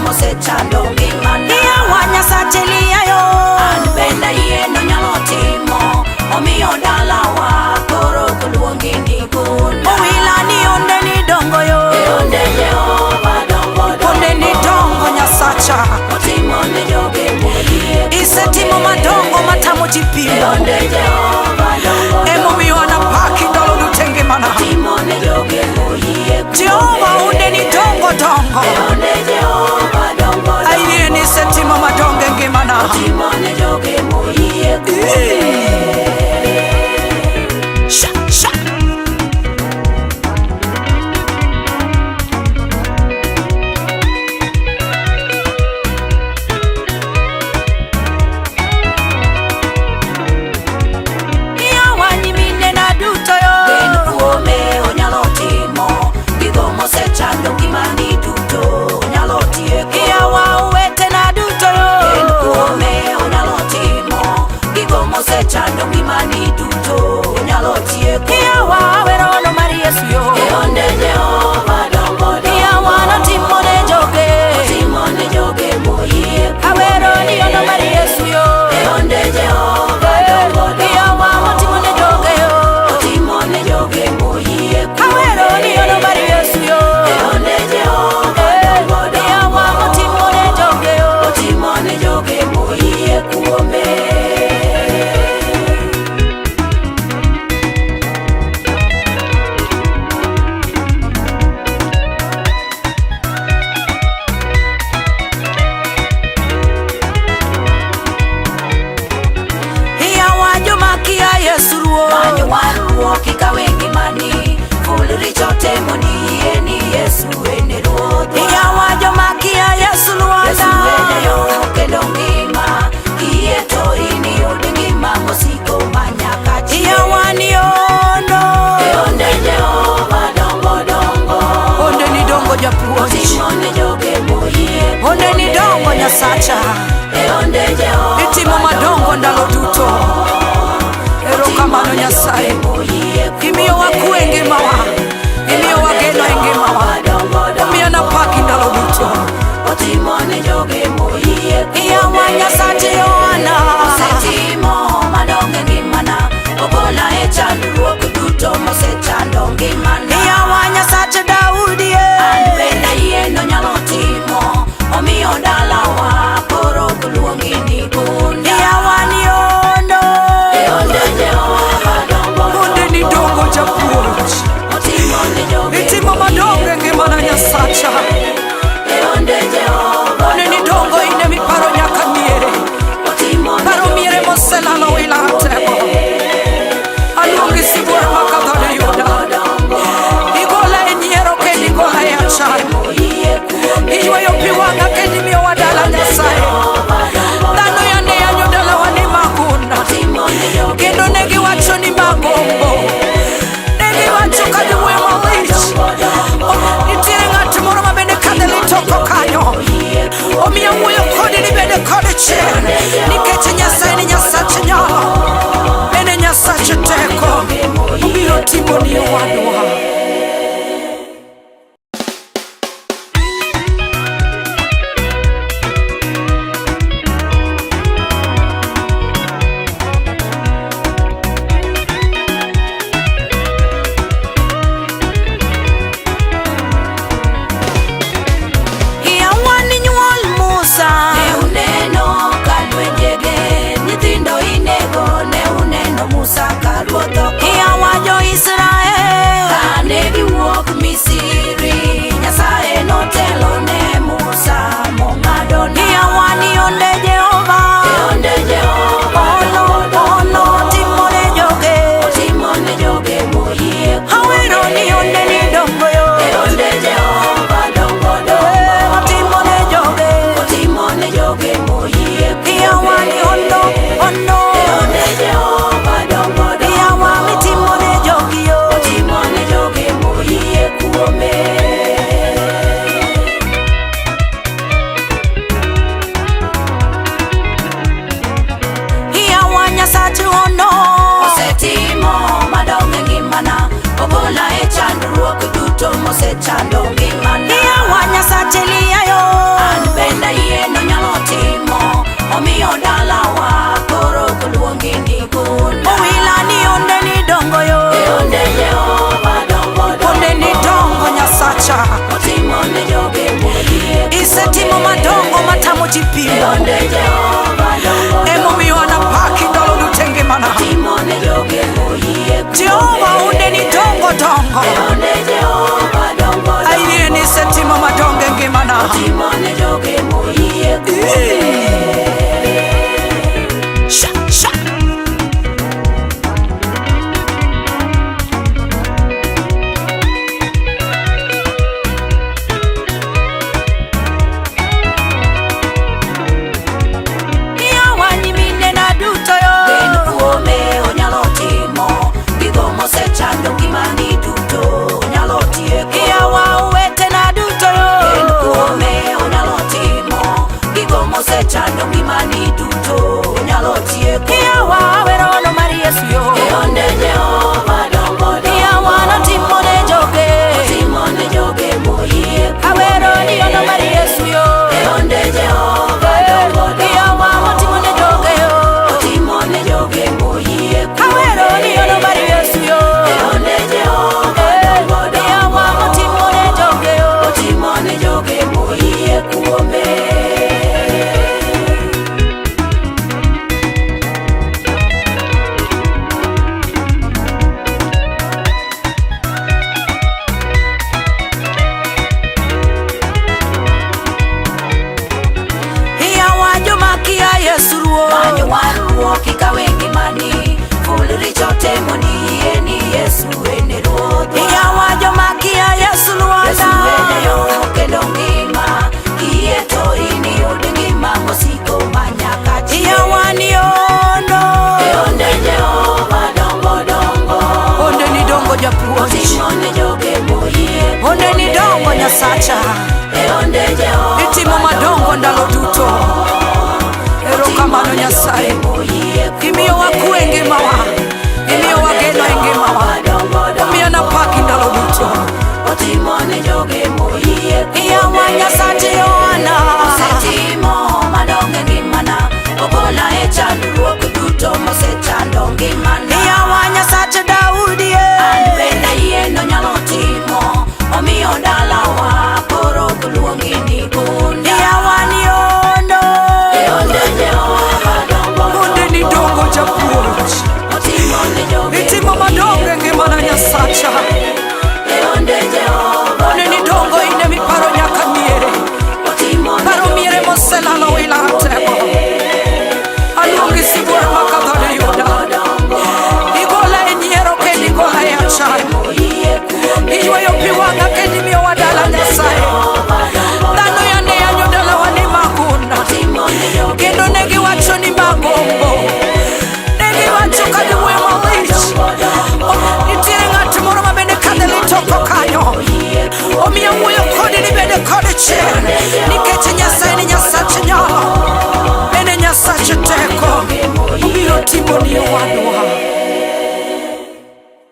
mosechando ngimana. Yawa Nyasache liyayo. An bende ayie nonyalo timo, omiyo dalawa koro ok luongi ni gunda. Owila ni onde ni dongo yo. E onde Jehova dongo dongo. Onde ni dongo Nyasacha. Otimo ne joge moyie Isetimo kuome. madongo matamo ji E pimo. onde Jehova dongo dongo. Emomiyo anapaki ndalo duto e ngimana. Otimo ne joge moyie kuome. Jehova onde ni dongo dongo. E onde Jehova dongo dongo. Ayie ni isetimo madongo e ngimana. Otimo ne joge moyie kuome. Sha, sha. Yawa nyimine na duto yo. Gen kuome onyalo timo gigo mosechando ngimani duto onyalo tieko. Yawa owetena duto yo. Gen kuome onyalo timo gigo mosechando ngimani duto onyalo tieko. Yawa awerono mar Yesu yo. E onde Jehova dongo dongo. Yawa notimo ne joge. Otimo ne joge moyie kuome. Awero ni ono mar Yesu yo. E onde Jehova dongo dongo. Yawa motimo ne joge yo. Otimo ne joge moyie kuome. Awero ni ono mar Yesu yo. E onde Jehova dongo dongo. Yawa motimo ne joge yo. Otimo ne joge moyie kuome. Yawa joma kia Yesu ruoth. Many warruok ikawe ngimani, ful richo te mondo iyie ni Yesu en e Ruodhwa. Yawa joma kia Yesu Yesu Lwanda. en e yo kendo ngima, kiyie to iniyud ngima mosiko manyaka chieng'. Yawa ni ono. E onde Jehova dongo dongo. Onde ni dongo japuonj. Otimo ne joge moyie Onde ni kuome. dongo Nyasacha. E onde Jehova Itimo madongo ndalo duto. Erokamano Nyasaye. Imiyowa kwe e ngimawa. Imiyowa geno e ngimawa. Omiyo napaki ndalo duto. Otimo ne joge moyie kuome. Yawa Nyasache Yohana. Osetimo madongo e ngimana, ogola e chandruok duto mosechando ngimana. Yawa Nyasache Daudi. An bende ayie nonyalo timo, omiyo dalawa koro ok luongi ni gunda. Yawa ni ono. E onde Jehova dongo Onde ni dongo japuonj. Otimo ne joge Itimo madongo e ngimana Nyasacha. E onde Jehova Onde ni dongo in ema iparo nyaka miere. Otimo ne Paro miere joge moselalo moyie ila ratego. Aluongi sibuor makadhode yuda. Igola e nyiero kendo igola e achaya. moyie kuome. Iywayo pi wang'a kendo imiyowa dala Nyasaye. Dhano yande yanyo dalawa ni magunda. Otimo ne joge Kendo ne giwacho ni magombo. Ne giwacho ka giwuoyo malich. Nitiere ng'at moro ma bende kadhe lit oko kanyo. Omiyo awuoyo kodi ni bende kod chier. Nikech Nyasaye ni Nyasach nyalo. En e Nyasach teko. Obiro timoni owadwa. Yawa ni nyuol Musa. Ne uneno ka lwenjege nyithindo inego, ne uneno Musa ka ruoth oko. Yawa jo-Israel. Kane giwuok Misri, Nyasaye notelo ne Musa mong'ado nam. Yawa ni onde Jehova. E onde Jehova Ono, dongo dongo. ono timo ne joge. Otimo ne joge moyie Awero ni onde ni dongo yo. E onde Jehova dongo dongo. Eh, otimo ne joge. Otimo ne joge moyie Yawa ni ono, ono. E onde Jehova dongo dongo. Yawa mitimo ne jogi yo. Otimo ne joge moyie kuome. Yawa Nyasache ono. Osetimo madongo e ngimana, ogola e chandruok duto mosechando ngimana. Yawa Nyasache liyayo. An ji pimo. Onde Jehova dongo Emomiyo anapaki ndalo duto e ngimana. Timone joge moyie Jehova onde ni dongo dongo. Onde Jehova dongo Ayie ni isetimo madongo e ngimana. Timone joge moyie Sha, sha. Yawa nyiminena duto yo. Gen kuome onyalo timo gigo mosechando ngimani duto onyalo tieko. Yawa owetena duto yo. Gen kuome onyalo timo gigo mosechando ngimani duto onyalo tieko. Yawa awerono mar Yesu yo. Onde Jehova dongo dongo Yawa notimo ne joge. Timone joge moyie Awero ni ono mar Yesu yo. Onde Jehova dongo dongo Yawa motimo ne joge yo. Timone joge moyie Awero ni ono mar Yesu yo. Onde Jehova dongo dongo Yawa motimo ne joge yo. Timone joge moyie kuome. Yawa joma kia Yesu ruoth. Manyo warruok ikawe ngimani ful richo temo ni yie ni Yesu en e Ruodhwa. Yawa joma kia Yesu Yesu Lwanda. en e yo kendo ngima kiyie to iniyud ngima mosiko manyaka chieng'. Yawa ni ondo. Onde Jehova dongo dongo Onde ni dongo japuonj. Timone joge moyie Onde ni dongo Nyasacha. Onde Jehova Itimo madongo ndalo duto. Erokamano Nyasaye. Imiyowa kwe e ngimawa. Imiyowa geno e ngimawa. Omiyo napaki ndalo duto. Otimone joge moyie Yawa Nyasache Yohana. Osetimo